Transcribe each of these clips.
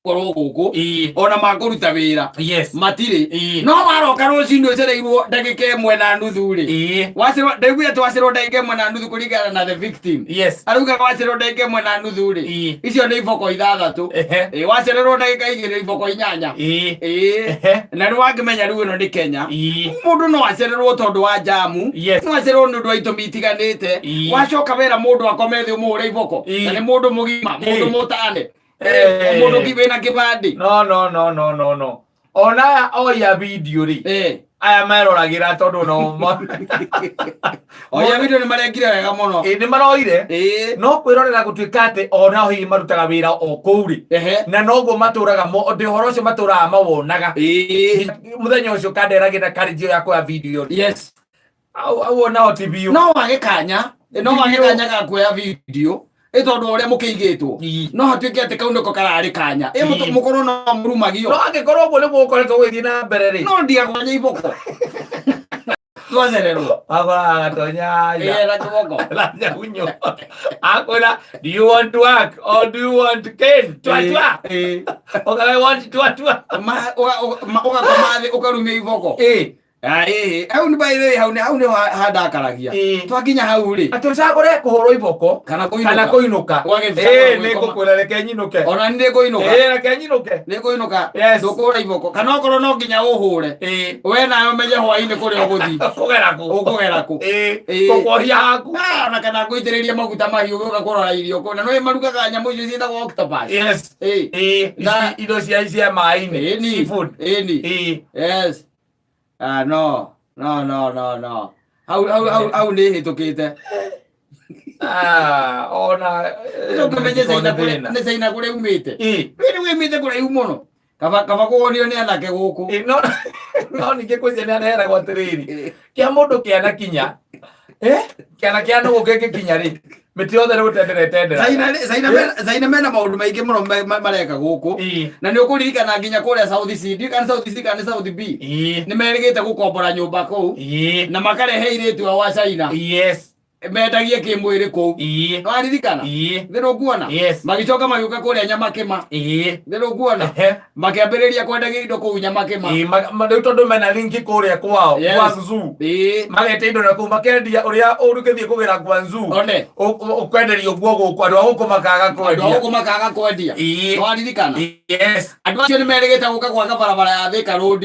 Gũkorwo gũkũ ona makũruta wĩra matirĩ. No waroka rũcinĩ ũcereirwo ndagĩka 1.5 rĩ, wacerwo, ndaiguire atĩ wacerwo ndagĩka 1.5 kũringana na the victim. Araugaga wacerwo ndagĩka 1.5 rĩ, icio nĩ iboko 6. Ĩ, wacererwo ndagĩka 2 iboko 8. Ĩ, na rĩu wangĩmenya rĩu ĩno nĩ Kenya. Mũndũ no acererwo tondũ wa jamu. No acererwo nĩ ũndũ wa itũmi itiganĩte. Wacoka wera mũndũ akome thĩ ũmũhũre iboko, na nĩ mũndũ mũgima, mũndũ mũtane. Mũndũ wĩna kĩbandĩ. No, no, no, no, no, no, ona aya oya video rĩ, aya meroragĩra tondũ no Oya video nĩ marengire wega mũno. Ĩ, nĩ maroire. No kwĩrorera gũtuĩka atĩ ona hihi marutaga wĩra o kũu rĩ, na noguo matũraga ndĩ ũhoro ũcio matũraga mawonaga. Mũthenya ũcio kanderagĩra karĩnjio ya kuoya video rĩ. Au au onao ti biũ. No wage kanya, no wage kanya ga kuoya video ĩ tondũ ũrĩa mũkĩigĩtwo, no hatuĩke atĩ kau nĩko kararĩ kanya. Ĩ, mũkorwo no mũrumagio. No angĩkorwo ũguo nĩguo ũkoretwo ũgĩthiĩ na mbere rĩ, no ndiagwanya iboko twacererwo. Wakoraga gatonya Ĩ, na kĩboko. Na nyahunyo akwĩra, "Do you want to work or do you want cane twa twa?" Ũkaga, "I want twa twa." Ũgakoma thĩ ũkarumia iboko. Ĩĩ, hau nĩ, by the way, hau nĩ handakaragia. Twakinya hau rĩ, atĩ ũcagũre kũhũrwo iboko kana kana kũinũka. Kũinũka. Ũgagĩcagũra Ĩ, nĩ gwĩkoma. ngũkwĩra reke nyinũke. Ona nĩ ngũinũka. Ĩ, reke nyinũke. Nĩ ngũinũka. Ndũkũra iboko kana okorwo no nginya ũhũre, we nawe ũmenye hwainĩ kũrĩa ũgũthiĩ. Kũgera kũ? Ũkũgera kũ? Gũkuohia haku. Ah, ona kana ngũitĩrĩrie maguta mahiũ gũka kũrora irio kũ na nĩ marugaga nyamũ icio ciĩtagwo octopus. Ici indo cia maĩ-inĩ. Seafood. Ĩni. Yes, ah, no, no, no, no, no, hau nĩ hĩtũkĩte. Ah, ona ũmenye China thĩna. Nĩ China kũrĩa umĩte. Wĩ nĩ wĩmĩte kũraihu mũno, kaba kũgonio nĩ anake gũkũ. Ĩ, no ningĩ kwĩ ciana areheragwo atĩrĩrĩ, kĩa mũndũ kĩana kinya, kĩana kĩa nũgũ kĩngĩkinya rĩ, mĩtĩ yothe nĩ gũtendera ĩtendera. China mena maũndũ maingĩ mũno mareka gũkũ. Na nĩ ũkũririkana nginya kũrĩa South C, ndiũĩ kana South C kana nĩ South B, nĩ merĩgĩte gũkombora nyũmba kũu na makarehe airĩtu ao a China mendagie kĩmwĩrĩ kũu. Waririkana? Thĩ ndũkuona? Yes. Magĩcoka magĩũka kũrĩa Nyamakĩma. Thĩ ndũkuona? Makĩambĩrĩria kwendagia indo kũu Nyamakĩma. Ĩ, rĩu tondũ mena linki kũrĩa kwao Guangzhou, magete indo na kũu makendia ũrĩa ũrũkĩthiĩ kũgĩra Guangzhou, One. Ũkwenderio guo gũkũ andũ a gũkũ makaga Andũ a kwendia. Gũkũ makaga kwendia. Waririkana? Yes. Andũ acio nĩ merĩgĩte gũka gwaka barabara ya Thika Road,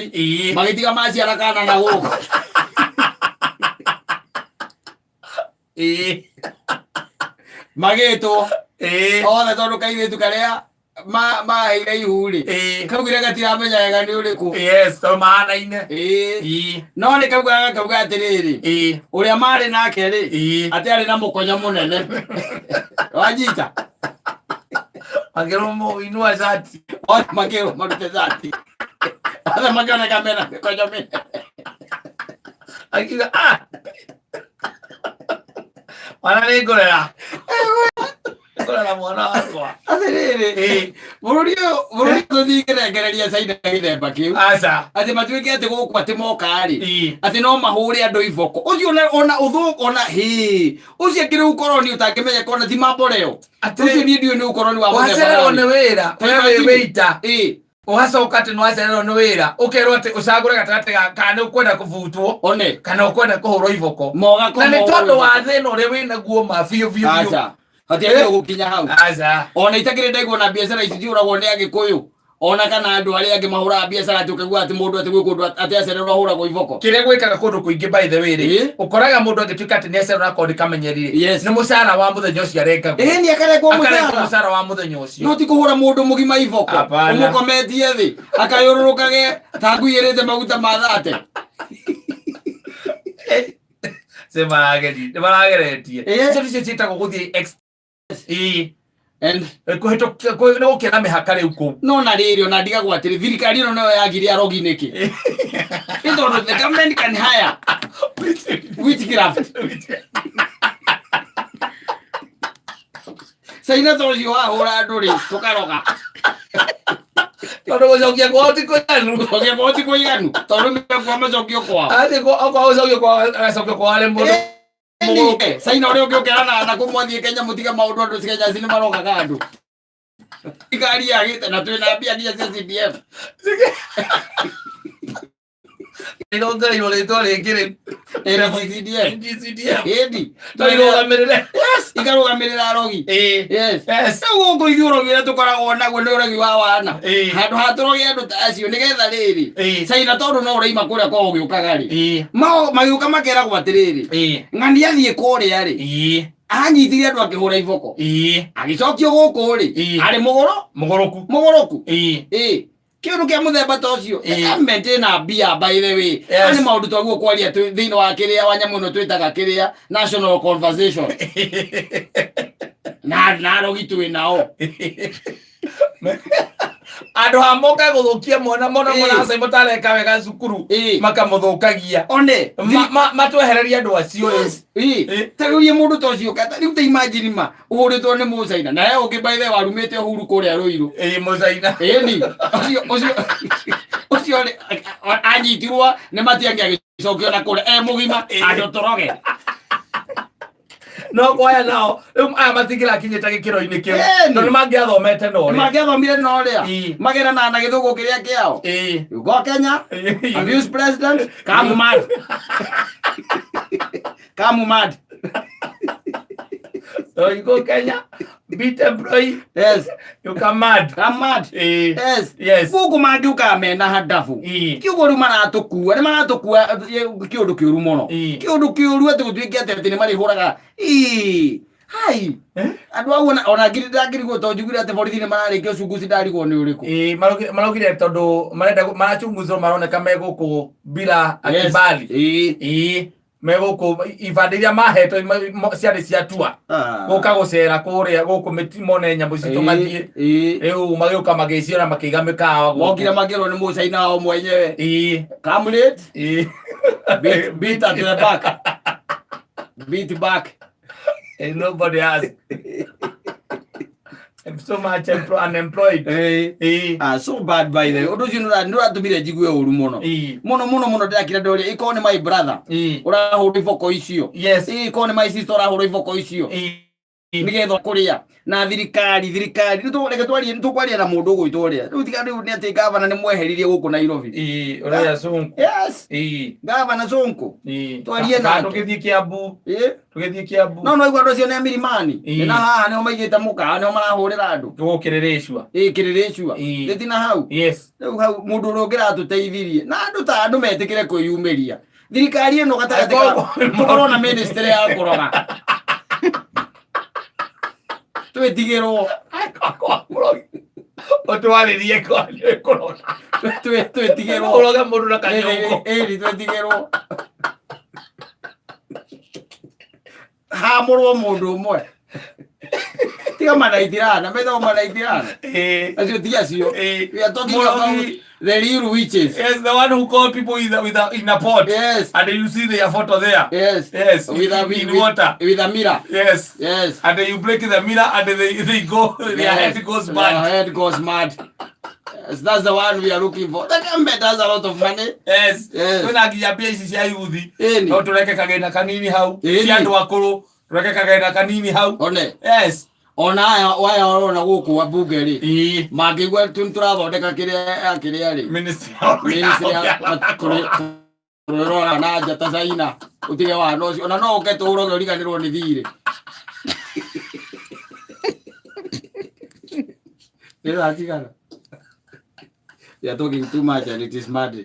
magĩtiga maciara kana na gũkũ. Magĩtwo othe tondũ kairĩtu karĩa maheire ihu rĩ, kaugire gatiramenya wega nĩ ũrĩkũ. Yes, tondũ mahanaine. No nĩ kaugaga kauga atĩrĩrĩ, ũrĩa marĩ nake rĩ, atĩ arĩ na mũkonyo mũnene, wanyita? Makĩrwo inua cati. Othe makĩrwo marute cati, othe makĩoneka mena mĩkonyo mĩnene. Akiuga, "Ah, mwana nĩ ngũrera ngũrera mwana wakwa." Atĩrĩrĩ, bũrũri ũyũ, bũrũri ũyũ tũtingĩrengereria China gĩthemba kĩu, Aca. Atĩ matuĩke atĩ gũkũ atĩ moka rĩ, atĩ no mahũre andũ iboko ũcio, ona ũthũ ona hĩ ũcio akĩrĩ ũkoroni ũtangĩmenya kona ti mamboreo. Ũcio niĩ ndiũĩ nĩ ũkoroni wa mũthemba Wacererwo gani. nĩ wĩra, Ta we wĩ imagine. wĩita, ũgacoka atĩ nĩ wacererwo nĩ wĩra, ũkerwo atĩ ũcagũre gatagatĩ ga kana nĩ ũkwenda kũbutwo One. kana ũkwenda kũhũrwo iboko. Moga Na nĩ tondũ wa thĩna ũrĩa wĩnaguo ma biũ biũ biũ. Aca, hatiagĩrĩirwo gũkinya hau. Aca. Ona itakĩrĩ ndaigua na biacara ici ciũragwo nĩ Agĩkũyũ ona kana andũ arĩa angĩ mahũraga biacara, atĩ ũkaigua atĩ mũndũ atĩ gwĩ kũndũ atĩ acererwo ahũragwo iboko. Kĩrĩa gwĩkaga kũndũ kũingĩ, by the way rĩ, ũkoraga mũndũ angĩtuĩka atĩ nĩ acererwo akorwo nĩ kamenyeri rĩ, nĩ mũcara wa mũthenya ũcio arengagwo. Ĩ, nĩ akarengwo. Akarengwo mũcara. Mũcara wa mũthenya ũcio. No ti kũhũra mũndũ mũgima iboko. Hapana. Ũmũkometie thĩ akayũrũrũkage ta ngui ĩrĩte maguta ma thate. Nĩ marageretie. Icio nĩcio ciĩtagwo gũthiĩ And kũhĩtũkia nĩ gũkĩra mĩhaka rĩu kũu. No na rĩrĩ, ona ndigagwo atĩrĩ, thirikari ĩno nayo yagire arogi nĩkĩ? Nĩ tondũ the government can hire witchcraft. Caina ta ũcio wahũra andũ rĩ, tũkaroga. Tondũ gũcokia kwao ti kũiganu. Gũcokia kwao ti kũiganu tondũ mekua macokio kwao. Atĩ okorwo gũcokio kwao agacokio kwao arĩ mũndũ. Ĩni, Caina ũrĩa ũngĩ ũkerana na kũmwathiĩ Kenya mũtige maũndũ, andũ Kenya nĩ marogaga andũ. Thirikari yagĩte na twĩna mbia nginya cia CDF. Irongereirwo rĩtwa rĩngĩ rĩ. NGCDF. NGCDF. Ĩni. No irũgamĩrĩre. Yes, ikarũgamĩrĩra arogi. Ĩĩ. Yes. Yes. Rĩu gũkũ ithuĩ ũrogi ũrĩa tũkoragwo naguo nĩ ũrogi wa wana. Ĩĩ. Handũ ha tũroge andũ ta acio nĩgetha rĩrĩ. Ĩĩ. Caina tondũ no ũraima kũrĩa kwao ũgĩũkaga rĩ. Ĩĩ. Mao magĩũka makeragwo atĩrĩrĩ. Ĩĩ. Ng'ani athiĩ kũrĩa rĩ. Ĩĩ. Anyitire andũ akĩhũra iboko. Ĩĩ. Agĩcokio gũkũ rĩ. Ĩĩ. Arĩ mũgũro. Mũgũrũku. Mũgũrũku. Ĩĩ. Ĩĩ. Kĩũndũ kĩa mũthemba ta ũcio. Ĩĩ. Government ĩna mbia by the way. Yes. Aya nĩ maũndũ twagĩrĩirwo kwaria thĩinĩ wa kĩrĩa wa nyamũ ĩno twĩtaga kĩrĩa national conversation. Na arogi twĩ nao. Andũ ha moka gũthũkia mwana mona Ĩĩ. mwana aca mũtareka wega cukuru Ĩĩ. makamũthũkagia. One. Matwehereria andũ acio rĩu. Yes. Ĩĩ. Ĩĩ. Ta rĩu mũndũ ta ũcio kata rĩu ta imagine ma ũhũrĩtwo nĩ mũcaina na he ũngĩ by the way warumĩte Uhuru kũrĩa Rũirũ. Ĩĩ mũcaina. Ĩni. Ũcio ũcio ũcio anyitirwo nĩ Matiang'i agĩcokio na kũrĩa e mũgima Ĩĩ. andũ tũroge. No kwaya nao rĩu aya matingĩrakinyĩte gĩkĩro-inĩ kĩu. Ĩni. Tondũ nĩmangĩathomete na ũrĩa. Mangĩathomire na ũrĩa Ĩĩ. magerana na gĩthũngũ kĩrĩa kĩao. Ĩĩ. You go Kenya, Ĩĩ. abuse president, come mad. Come mad. So you go Kenya, beat employee, Yes. you come mad. Come mad. Ĩĩ. Yes. Yes. Gũkũ mangĩũkaga mena handabu. Ĩĩ. Kiugo rĩu maratũkua, nĩ maratũkua kĩũndũ kĩũru mũno. Ĩĩ. Kĩũndũ kĩũru atĩ gũtuĩke atĩ atĩ nĩ marĩhũraga. Ĩĩ. Hai. Eh? Andũ au ona ngiri ndangirigwo tondũ njiguire atĩ borithi nĩ mararĩkia uchunguzi ndarigwo nĩ ũrĩkũ. Ĩĩ, maraugire tondũ marenda marachunguzwo maroneka me gũkũ bila Yes. kibali. Ĩĩ. Ĩĩ. Me gũkũ ibandĩ iria mahetwo ciarĩ cia tua. Ah. Gũka gũcera kũrĩa gũkũ mĩti mone nyamũ citũ mathiĩ. Ĩĩ. Rĩu magĩũka magĩciora makĩiga mĩkawa gũkũ. Mokire makĩrwo nĩ mũcaina wao mwenyewe. Ĩĩ. Come late. Ĩĩ. Beat at the back. Beat back. And nobody asked. I'm so much unemployed. Ĩĩ. Ĩĩ. Ah, so bad by the way. Ũndũ ũcio nĩ ũratũmire njigue ũru mũno. Ĩĩ. Mũno mũno mũno ndĩrakira ndoria ĩkorwo nĩ my brother Ĩĩ. ũrahũrwo iboko icio. Yes. Ĩĩ ĩkorwo nĩ my sister ũrahũrwo iboko icio. Ĩĩ. Nĩgetha kũrĩa na thirikari reke twarie nĩtũkwaria na mũndũ ũgwĩtwo ũrĩa. Rĩu tiga rĩu nĩ atĩ gavana nĩ mweheririe gũkũ Nairobi. Ĩĩ, ũrĩa Sonko. Yes. Ĩĩ. Gavana Sonko. Ĩĩ. Twarie Kana nake. tũgĩthiĩ Kiambu. Ĩĩ. Tũgĩthiĩ Kiambu. No no igua andũ acio nĩ a milimani. Ĩĩ. Nĩ na haha nĩho maigĩte mũkawa nĩho marahũrĩra andũ. Gũkĩrĩrĩcua. Ĩĩ kĩrĩrĩcua. Ĩĩ. Gĩtina hau. Yes. Rĩu hau mũndũ ũrĩa ũngĩratũteithirie na andũ ta andũ metĩkĩre kwĩyumĩria. Thirikari ĩno gatagatĩ ka tũkorwo na ministry ya kũroga. Twĩtigĩrwo. Ũtwarĩrie kwario kũroga. Twĩtigĩrwo. Ũroge mũndũ na kanyũngũ. Ĩĩ twĩtigĩrwo. Hamũrwo mũndũ ũmwe. Tiga manaitirana, metagwo manaitirana. Ĩĩ. Acio ti acio. Ĩĩ. We are talking about the real witches. Yes, the one who call people in a pot. Yes. And you see their photo there. Yes. Yes. With a, in water. With a mirror. Yes. Yes. And then you break the mirror and they go, their Yes. head goes Their mad. head goes mad. Yes, that's the one we are looking for. The government has a lot of money. Yes. Yes. Kwĩna nginya mbia ici cia yuthi. Ĩni. No tũreke kagĩna kanini hau. Ĩni. Cia andũ akũrũ. Tũreke kagĩna kanini hau. One. Yes. Ona aya aya ũrona gũkũ wabunge rĩ. Ĩĩ. Mangĩigua tũrathondeka kĩrĩa kĩrĩa rĩ. Ministry Ministry ya tũrora na njata China. Ũtige wana ũcio. Ona no ũke tũũroge ũriganĩrwo nĩ thirĩ. Nĩ thaa cigana? We are talking too much and it is mad.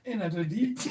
Ĩna tũthiĩ.